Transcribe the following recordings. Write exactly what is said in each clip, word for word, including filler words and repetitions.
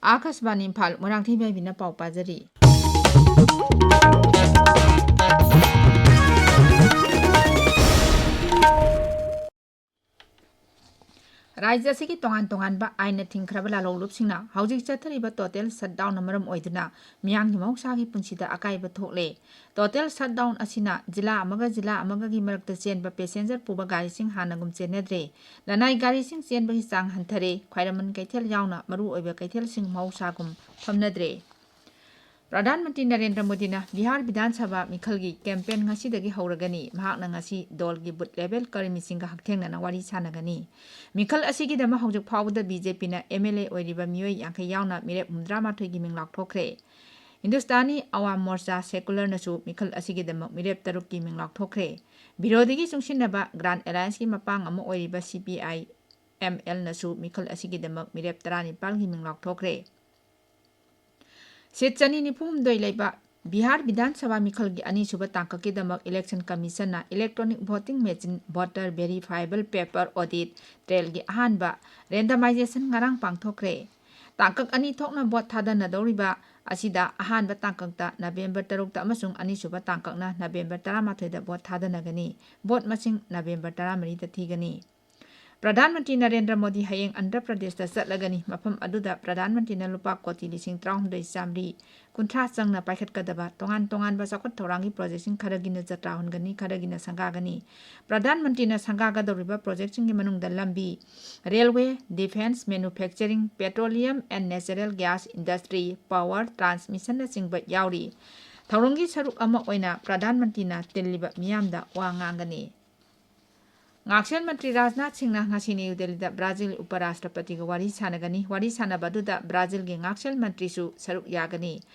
ꯑꯥꯀꯥꯁꯕꯥꯅꯤ ꯏꯝꯐꯥꯜ, ꯃꯣꯏꯔꯥꯡꯊꯦꯝ ꯏꯕꯦꯝꯕꯤꯅ ꯄꯥꯎ ꯄꯥꯖꯔꯤ꯫ ꯔꯥꯖ꯭ꯌ ꯑꯁꯤꯒꯤ ꯇꯣꯉꯥꯟ ꯇꯣꯉꯥꯟꯕ ꯑꯥꯏꯟꯅ ꯊꯤꯡꯈ꯭ꯔꯕ ꯂꯥꯂꯣꯡꯂꯨꯞꯁꯤꯡꯅ ꯍꯧꯖꯤꯛ ꯆꯠꯊꯔꯤꯕ total shutdownꯅ ꯃꯔꯝ ꯑꯣꯏꯗꯨꯅ ꯃꯤꯌꯥꯝꯒꯤ ꯃꯍꯧꯁꯥꯒꯤ ꯄꯨꯟꯁꯤꯗ ꯑꯀꯥꯏꯕ ꯊꯣꯛꯂꯦ꯫ Total shutdown ꯑꯁꯤꯅ ꯖꯤꯂꯥ ꯑꯃꯒ ꯖꯤꯂꯥ ꯑꯃꯒꯒꯤ ꯃꯔꯛꯇ ꯆꯦꯟꯕ passenger ꯄꯨꯕ ꯒꯥꯔꯤꯁꯤꯡ ꯍꯥꯟꯅꯒꯨꯝ ꯆꯦꯟꯅꯗ꯭ꯔꯦ꯫ ꯂꯅꯥꯏ ꯒꯥꯔꯤꯁꯤꯡ ꯆꯦꯟꯕꯒꯤ ꯆꯥꯡ ꯍꯟꯊꯔꯦ꯫ ꯈ꯭ꯋꯥꯏꯔꯝꯕꯟ ꯀꯩꯊꯦꯜ ꯌꯥꯎꯅ ꯃꯔꯨꯑꯣꯏꯕ ꯀꯩꯊꯦꯜꯁꯤꯡ ꯃꯍꯧꯁꯥꯒꯨꯝ ꯐꯝꯅꯗ꯭ꯔꯦ꯫ ꯄ꯭ꯔꯙꯥꯟ ꯃꯟꯇ꯭ꯔꯤ ꯅꯔꯦꯟꯗ꯭ꯔ ꯃꯣꯗꯤꯅ ꯕꯤꯍꯥꯔ ꯕꯤꯙꯥꯟ ꯁꯚꯥ ꯃꯤꯈꯜꯒꯤ campaign ꯉꯁꯤꯗꯒꯤ ꯍꯧꯔꯒꯅꯤ꯫ ꯃꯍꯥꯛꯅ ꯉꯁꯤ ꯗꯣꯜꯒꯤ booth level ꯀꯔꯃꯤꯁꯤꯡꯒ ꯍꯛꯊꯦꯡꯅꯅ ꯋꯥꯔꯤ ꯁꯥꯟꯅꯒꯅꯤ꯫ ꯃꯤꯈꯜ ꯑꯁꯤꯒꯤꯗꯃꯛ ꯍꯧꯖꯤꯛ ꯐꯥꯎꯕꯗ BJPꯅ MLA ꯑꯣꯏꯔꯤꯕ ꯃꯤꯑꯣꯏ ꯌꯥꯡꯈꯩ ꯌꯥꯎꯅ ꯃꯤꯔꯦꯞ ꯍꯨꯝꯗ꯭ꯔꯥ ꯃꯥꯊꯣꯏꯒꯤ ꯃꯤꯡ ꯂꯥꯎꯊꯣꯛꯈ꯭ꯔꯦ꯫ ꯍꯤꯟꯗꯨꯁꯇꯥꯅꯤ ꯑꯋꯥꯝ ꯃꯣꯔꯆꯥ ꯁꯦꯀꯨꯂꯔꯅꯁꯨ ꯃꯤꯈꯜ ꯑꯁꯤꯒꯤꯗꯃꯛ ꯃꯤꯔꯦꯞ ꯇꯔꯨꯛꯀꯤ ꯃꯤꯡ ꯂꯥꯎꯊꯣꯛꯈ꯭ꯔꯦ꯫ ꯕꯤꯔꯣꯙꯤꯒꯤ ꯆꯨꯡꯁꯤꯟꯅꯕ Grand Allianceꯀꯤ ꯃꯄꯥꯡ ꯑꯃ ꯑꯣꯏꯔꯤꯕ CPIMLꯅꯁꯨ ꯃꯤꯈꯜ ꯑꯁꯤꯒꯤꯗꯃꯛ ꯃꯤꯔꯦꯞ ꯇꯔꯥꯅꯤꯄꯥꯜꯒꯤ ꯃꯤꯡ ꯂꯥꯎꯊꯣꯛꯈ꯭ꯔꯦ꯫ ꯁꯤꯠ ꯆꯅꯤ ꯅꯤꯐꯨ ꯍꯨꯝꯗꯣꯏ ꯂꯩꯕ ꯕꯤꯍꯥꯔ ꯕꯤꯙꯥꯟ ꯁꯚꯥ ꯃꯤꯈꯜꯒꯤ ꯑꯅꯤꯁꯨꯕ ꯇꯥꯡꯀꯛꯀꯤꯗꯃꯛ election commissionꯅ electronic voting machine, voter verifiable paper audit trailꯒꯤ ꯑꯍꯥꯟꯕ randomization ꯉꯔꯥꯡ ꯄꯥꯡꯊꯣꯛꯈ꯭ꯔꯦ꯫ ꯇꯥꯡꯀꯛ ꯑꯅꯤ ꯊꯣꯛꯅ vote ꯊꯥꯗꯅꯗꯧꯔꯤꯕ ꯑꯁꯤꯗ ꯑꯍꯥꯟꯕ ꯇꯥꯡꯀꯛꯇ November ꯇꯔꯨꯛꯇ ꯑꯃꯁꯨꯡ ꯑꯅꯤꯁꯨꯕ ꯇꯥꯡꯀꯛꯅ November ꯇꯔꯥꯃꯥꯊꯣꯏꯗ vote ꯊꯥꯗꯅꯒꯅꯤ꯫ Vote ꯃꯁꯤꯡ November ꯇꯔꯥꯃꯔꯤꯗ ꯊꯤꯒꯅꯤ꯫ ꯄ꯭ꯔꯙꯥꯟ ꯃꯟꯇ꯭ꯔꯤ ꯅꯔꯦꯟꯗ꯭ꯔ ꯃꯣꯗꯤ ꯍꯌꯦꯡ ꯑꯟꯙ꯭ꯔ ꯄ꯭ꯔꯗꯦꯁꯇ ꯆꯠꯂꯒꯅꯤ꯫ ꯃꯐꯝ ꯑꯗꯨꯗ ꯄ꯭ꯔꯙꯥꯟ ꯃꯟꯇ꯭ꯔꯤꯅ ꯂꯨꯄꯥ ꯀꯣꯇꯤ ꯂꯤꯁꯤꯡ ꯇꯔꯥꯍꯨꯝꯗꯣꯏ ꯆꯥꯃꯔꯤ ꯀꯨꯟꯊ꯭ꯔꯥ ꯆꯪꯅ ꯄꯥꯏꯈꯠꯀꯗꯕ ꯇꯣꯉꯥꯟ ꯇꯣꯉꯥꯟꯕ ꯆꯥꯎꯈꯠ ꯊꯧꯔꯥꯡꯒꯤ projectꯁꯤꯡ ꯈꯔꯒꯤꯅ ꯖꯇ꯭ꯔꯥ ꯍꯨꯟꯒꯅꯤ, ꯈꯔꯒꯤꯅ ꯁꯪꯒꯥꯒꯅꯤ꯫ ꯄ꯭ꯔꯙꯥꯟ ꯃꯟꯇ꯭ꯔꯤꯅ ꯁꯪꯒꯥꯒꯗꯧꯔꯤꯕ projectꯁꯤꯡꯒꯤ ꯃꯅꯨꯡꯗ ꯂꯝꯕꯤ, railway, defence, manufacturing, petroleum and natural gas industry, power transmissionꯅꯆꯤꯡꯕ ꯌꯥꯎꯔꯤ꯫ ꯊꯧꯔꯝꯒꯤ ꯁꯔꯨꯛ ꯑꯃ ꯑꯣꯏꯅ ꯄ꯭ꯔꯙꯥꯟ ꯃꯟꯇ꯭ꯔꯤꯅ ꯇꯤꯜꯂꯤꯕ ꯃꯤꯌꯥꯝꯗ ꯋꯥ ꯉꯥꯡꯒꯅꯤ꯫ ꯉꯥꯛꯁꯦꯜ ꯃꯟꯇ꯭ꯔꯤ ꯔꯥꯖꯅꯥꯊ ꯁꯤꯡꯅ ꯉꯁꯤ ꯅ꯭ꯌꯨ ꯗꯦꯜꯂꯤꯗ ꯕ꯭ꯔꯥꯖꯤꯜ ꯎꯄ ꯔꯥꯁꯇ꯭ꯔꯄꯇꯤꯒ ꯋꯥꯔꯤ ꯁꯥꯟꯅꯒꯅꯤ꯫ ꯋꯥꯔꯤ ꯁꯥꯟꯅꯕ ꯑꯗꯨꯗ ꯕ꯭ꯔꯥꯖꯤꯜꯒꯤ ꯉꯥꯛꯁꯦꯜ ꯃꯟꯇ꯭ꯔꯤꯁꯨ ꯁꯔꯨꯛ ꯌꯥꯒꯅꯤ꯫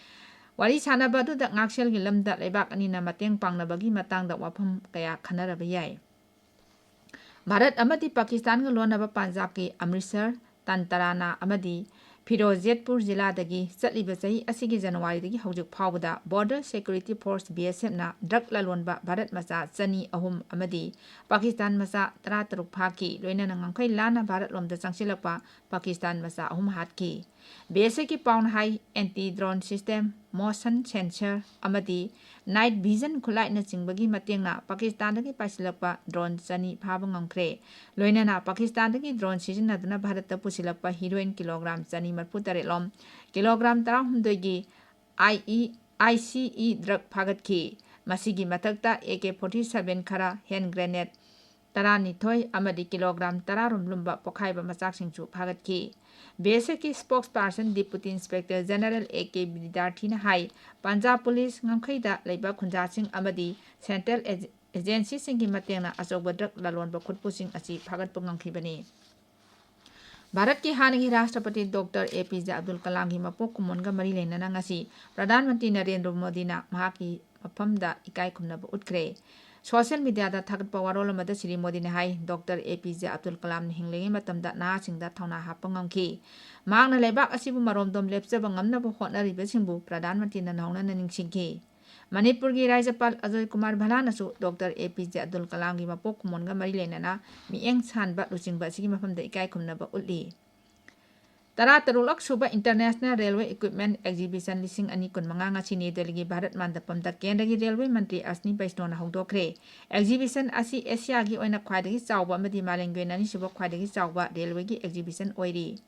ꯋꯥꯔꯤ ꯁꯥꯟꯅꯕ ꯑꯗꯨꯗ ꯉꯥꯛꯁꯦꯜꯒꯤ ꯂꯝꯗ ꯂꯩꯕꯥꯛ ꯑꯅꯤꯅ ꯃꯇꯦꯡ ꯄꯥꯡꯅꯕꯒꯤ ꯃꯇꯥꯡꯗ ꯋꯥꯐꯝ ꯀꯌꯥ ꯈꯟꯅꯔꯕ ꯌꯥꯏ꯫ ꯚꯥꯔꯠ ꯑꯃꯗꯤ ꯄꯥꯀꯤꯁꯇꯥꯟꯒ ꯂꯣꯟꯅꯕ ꯄꯟꯖꯥꯕꯀꯤ ꯑꯃ꯭ꯔꯤꯠꯁꯔ, ꯇꯟꯇꯔꯥꯅꯥ ꯑꯃꯗꯤ ꯐꯤꯔꯣꯖꯦꯠꯄꯨꯔ ꯖꯤꯂꯥꯗꯒꯤ ꯆꯠꯂꯤꯕ ꯆꯍꯤ ꯑꯁꯤꯒꯤ ꯖꯅꯋꯥꯔꯤꯗꯒꯤ ꯍꯧꯖꯤꯛ ꯐꯥꯎꯕꯗ Border Security Force, BSFꯅ drug ꯂꯂꯣꯟꯕ Bharat ꯃꯆꯥ ꯆꯅꯤ ꯑꯍꯨꯝ ꯑꯃꯗꯤ ꯄꯥꯀꯤꯁꯇꯥꯟ ꯃꯆꯥ ꯇꯔꯥꯇꯔꯨꯛ ꯐꯥꯈꯤ꯫ ꯂꯣꯏꯅꯅ ꯉꯝꯈꯩ ꯂꯥꯟꯅ ꯚꯥꯔꯠꯂꯣꯝꯗ ꯆꯪꯁꯤꯜꯂꯛꯄ ꯄꯥꯀꯤꯁꯇꯥꯟ ꯃꯆꯥ ꯑꯍꯨꯝ ꯍꯥꯠꯈꯤ꯫ ꯕꯤ ꯑꯦꯁ ꯑꯦꯐꯀꯤ ꯄꯥꯎꯅ ꯍꯥꯏ, anti drone system, motion sensor ꯑꯃꯗꯤ ꯅꯥꯏꯠ ꯚꯤꯖꯟ ꯈꯨꯠꯂꯥꯏꯅꯆꯤꯡꯕꯒꯤ ꯃꯇꯦꯡꯅ ꯄꯥꯀꯤꯁꯇꯥꯟꯗꯒꯤ ꯄꯥꯏꯁꯤꯜꯂꯛꯄ ꯗ꯭ꯔꯣꯟ ꯆꯅꯤ ꯐꯥꯕ ꯉꯝꯈ꯭ꯔꯦ꯫ ꯂꯣꯏꯅꯅ ꯄꯥꯀꯤꯁꯇꯥꯟꯗꯒꯤ ꯗ꯭ꯔꯣꯟ ꯁꯤꯖꯤꯟꯅꯗꯨꯅ ꯚꯥꯔꯠꯇ ꯄꯨꯁꯤꯜꯂꯛꯄ ꯍꯤꯔꯣꯏꯟ ꯀꯤꯂꯣꯒ꯭ꯔꯥꯝ ꯆꯅꯤ ꯃꯔꯤꯐꯨ ꯇꯔꯦꯠ ꯂꯣꯝ, kilogram ꯇꯔꯥꯍꯨꯝꯗꯣꯏꯒꯤ I E, I C E drug ꯐꯥꯒꯠꯈꯤ꯫ ꯃꯁꯤꯒꯤ ꯃꯊꯛꯇ ꯑꯦ ꯀꯦ ꯐꯣꯔꯇꯤ ꯁꯚꯦꯟ ꯈꯔ, ꯍꯦꯟ ꯒ꯭ꯔꯦꯅꯦꯗ ꯇꯔꯥꯅꯤꯊꯣꯏ ꯑꯃꯗꯤ ꯀꯤꯂꯣꯒ꯭ꯔꯥꯝ ꯇꯔꯥꯔꯣꯝ ꯂꯨꯝꯕ ꯄꯣꯠꯈꯥꯏꯕ ꯃꯆꯥꯛꯁꯤꯡꯁꯨ ꯐꯥꯒꯠꯈꯤ꯫ ꯕꯤ ꯑꯦꯁ ꯑꯦꯐꯀꯤ spokesperson deputy inspector general A K ꯕꯤꯗ꯭ꯌꯥꯔꯊꯤꯅ ꯍꯥꯏ, ꯄꯟꯖꯥꯕ ꯄꯨꯂꯤꯁ ꯉꯝꯈꯩꯗ ꯂꯩꯕ ꯈꯨꯟꯖꯥꯁꯤꯡ ꯑꯃꯗꯤ ꯁꯦꯟꯇ꯭ꯔꯦꯜ ꯑꯦꯖ-, ꯑꯦꯖꯦꯟꯁꯤꯁꯤꯡꯒꯤ ꯃꯇꯦꯡꯅ ꯑꯆꯧꯕ ꯗ꯭ꯔꯒ ꯂꯂꯣꯟꯕ ꯈꯨꯠꯄꯨꯁꯤꯡ ꯑꯁꯤ ꯐꯥꯒꯠꯄ ꯉꯝꯈꯤꯕꯅꯤ꯫ ꯚꯥꯔꯠꯀꯤ ꯍꯥꯟꯅꯒꯤ ꯔꯥꯁꯇ꯭ꯔꯄꯇꯤ ꯗꯣꯛꯇꯔ ꯑꯦ ꯄꯤ ꯖꯦ ꯑꯕꯗꯨꯜ ꯀꯂꯥꯝꯒꯤ ꯃꯄꯣꯛ ꯀꯨꯝꯑꯣꯟꯒ ꯃꯔꯤ ꯂꯩꯅꯅ ꯉꯁꯤ ꯄ꯭ꯔꯙꯥꯟ ꯃꯟꯇ꯭ꯔꯤ ꯅꯔꯦꯟꯗ꯭ꯔ ꯃꯣꯗꯤꯅ ꯃꯍꯥꯛꯀꯤ ꯃꯐꯝꯗ ꯏꯀꯥꯏ ꯈꯨꯝꯅꯕ ꯎꯠꯈ꯭ꯔꯦ꯫ ꯁꯣꯁꯤꯌꯦꯜ ꯃꯤꯗꯤꯌꯥꯗ ꯊꯥꯒꯠꯄ ꯋꯥꯔꯣꯜ ꯑꯃꯗ ꯁ꯭ꯔꯤ ꯃꯣꯗꯤꯅ ꯍꯥꯏ, ꯗꯣꯛꯇꯔ ꯑꯦ ꯄꯤ ꯖꯦ ꯑꯕꯗꯨꯜ ꯀꯂꯥꯝꯅ ꯍꯤꯡꯂꯤꯉꯩ ꯃꯇꯝꯗ ꯅꯍꯥꯁꯤꯡꯗ ꯊꯧꯅꯥ ꯍꯥꯞꯄ ꯉꯝꯈꯤ꯫ ꯃꯍꯥꯛꯅ ꯂꯩꯕꯥꯛ ꯑꯁꯤꯕꯨ ꯃꯔꯣꯝꯗꯣꯝ ꯂꯦꯞꯆꯕ ꯉꯝꯅꯕ ꯍꯣꯠꯅꯔꯤꯕꯁꯤꯡꯕꯨ ꯄ꯭ꯔꯙꯥꯟ ꯃꯟꯇ꯭ꯔꯤꯅ ꯅꯧꯅꯅ ꯅꯤꯡꯁꯤꯡꯈꯤ꯫ ꯃꯅꯤꯄꯨꯔꯒꯤ ꯔꯥꯖ꯭ꯌꯄꯥꯜ ꯑꯖꯣꯏ ꯀꯨꯃꯥꯔ ꯚꯜꯂꯥꯅꯁꯨ ꯗꯣꯛꯇꯔ ꯑꯦ ꯄꯤ ꯖꯦ ꯑꯕꯗꯨꯜ ꯀꯂꯥꯝꯒꯤ ꯃꯄꯣꯛ ꯀꯨꯝꯑꯣꯟꯒ ꯃꯔꯤ ꯂꯩꯅꯅ ꯃꯤꯠꯌꯦꯡ ꯁꯥꯟꯕ ꯂꯨꯆꯤꯡꯕ ꯑꯁꯤꯒꯤ ꯃꯐꯝꯗ ꯏꯀꯥꯏ ꯈꯨꯝꯅꯕ ꯎꯠꯂꯤ꯫ ꯇꯔꯥꯇꯔꯨꯛꯂꯛ ꯁꯨꯕ International Railway Equipment Exhibition ꯂꯤꯁꯤꯡ ꯑꯅꯤ ꯀꯨꯟꯃꯉꯥ ꯉꯁꯤ ꯅ꯭ꯌꯨ ꯗꯦꯜꯂꯤꯒꯤ ꯚꯥꯔꯠ ꯃꯟꯗꯄꯝꯗ ꯀꯦꯟꯗ꯭ꯔꯒꯤ ꯔꯦꯜꯋꯦ ꯃꯟꯇ꯭ꯔꯤ ꯑꯁꯅꯤ ꯕꯩꯁꯅꯣꯅ ꯍꯧꯗꯣꯛꯈ꯭ꯔꯦ꯫ Exhibition ꯑꯁꯤ ꯑꯦꯁꯤꯌꯥꯒꯤ ꯑꯣꯏꯅ ꯈ꯭ꯋꯥꯏꯗꯒꯤ ꯆꯥꯎꯕ ꯑꯃꯗꯤ ꯃꯥꯂꯦꯝꯒꯤ ꯑꯣꯏꯅ ꯑꯅꯤꯁꯨꯕ ꯈ꯭ꯋꯥꯏꯗꯒꯤ ꯆꯥꯎꯕ ꯔꯦꯜꯋꯦꯒꯤ exhibition ꯑꯣꯏꯔꯤ꯫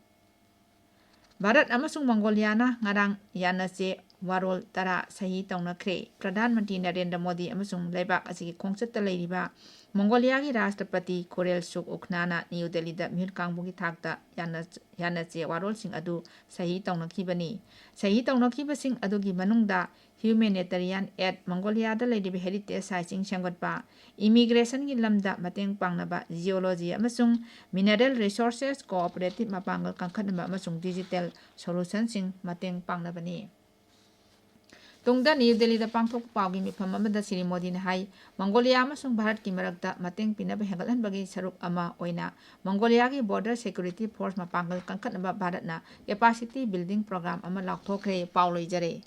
ꯚꯥꯔꯠ ꯑꯃꯁꯨꯡ ꯃꯣꯡꯒꯣꯂꯤꯌꯥꯅ ꯉꯔꯥꯡ ꯌꯥꯅꯆꯦ ꯋꯥꯔꯣꯜ ꯇꯔꯥ ꯁꯍꯤ ꯇꯧꯅꯈ꯭ꯔꯦ꯫ ꯄ꯭ꯔꯙꯥꯟ ꯃꯟꯇ꯭ꯔꯤ ꯅꯔꯦꯟꯗ꯭ꯔ ꯃꯣꯗꯤ ꯑꯃꯁꯨꯡ ꯂꯩꯕꯥꯛ ꯑꯁꯤꯒꯤ ꯈꯣꯡꯆꯠꯇ ꯂꯩꯔꯤꯕ ꯃꯣꯡꯒꯣꯂꯤꯌꯥꯒꯤ ꯔꯥꯁꯇ꯭ꯔꯄꯇꯤ ꯈꯨꯔꯦꯜ ꯁꯨꯛ ꯎꯈꯅꯥꯅ ꯅ꯭ꯌꯨ ꯗꯦꯜꯂꯤꯗ ꯃꯤꯍꯨꯠ ꯀꯥꯡꯕꯨꯒꯤ ꯊꯥꯛꯇ ꯌꯥꯅ-, ꯌꯥꯅꯆꯦ ꯋꯥꯔꯣꯜꯁꯤꯡ ꯑꯗꯨ ꯁꯍꯤ ꯇꯧꯅꯈꯤꯕꯅꯤ꯫ ꯁꯍꯤ ꯇꯧꯅꯈꯤꯕꯁꯤꯡ ꯑꯗꯨꯒꯤ ꯃꯅꯨꯡꯗ humanitarian aid, ꯃꯣꯡꯒꯣꯂꯤꯌꯥꯗ ꯂꯩꯔꯤꯕ heritage siteꯁꯤꯡ ꯁꯦꯝꯒꯠꯄ, immigrationꯒꯤ ꯂꯝꯗ ꯃꯇꯦꯡ ꯄꯥꯡꯅꯕ, geology ꯑꯃꯁꯨꯡ mineral resources cooperative ꯃꯄꯥꯡꯒꯜ ꯀꯟꯈꯠꯅꯕ ꯑꯃꯁꯨꯡ digital solutionꯁꯤꯡ ꯃꯇꯦꯡ ꯄꯥꯡꯅꯕꯅꯤ꯫ ꯇꯨꯡꯗ ꯅ꯭ꯌꯨ ꯗꯦꯜꯂꯤꯗ ꯄꯥꯡꯊꯣꯛꯄ ꯄꯥꯎꯒꯤ ꯃꯤꯐꯝ ꯑꯃꯗ ꯁ꯭ꯔꯤ ꯃꯣꯗꯤꯅ ꯍꯥꯏ, ꯃꯣꯡꯒꯣꯂꯤꯌꯥ ꯑꯃꯁꯨꯡ ꯚꯥꯔꯠꯀꯤ ꯃꯔꯛꯇ ꯃꯇꯦꯡ ꯄꯤꯅꯕ ꯍꯦꯟꯒꯠꯍꯟꯕꯒꯤ ꯁꯔꯨꯛ ꯑꯃ ꯑꯣꯏꯅ ꯃꯣꯡꯒꯣꯂꯤꯌꯥꯒꯤ border security force ꯃꯄꯥꯡꯒꯜ ꯀꯟꯈꯠꯅꯕ ꯚꯥꯔꯠꯅ capacity building program ꯑꯃ ꯂꯥꯎꯊꯣꯛꯈ꯭ꯔꯦ꯫ ꯄꯥꯎ ꯂꯣꯏꯖꯔꯦ꯫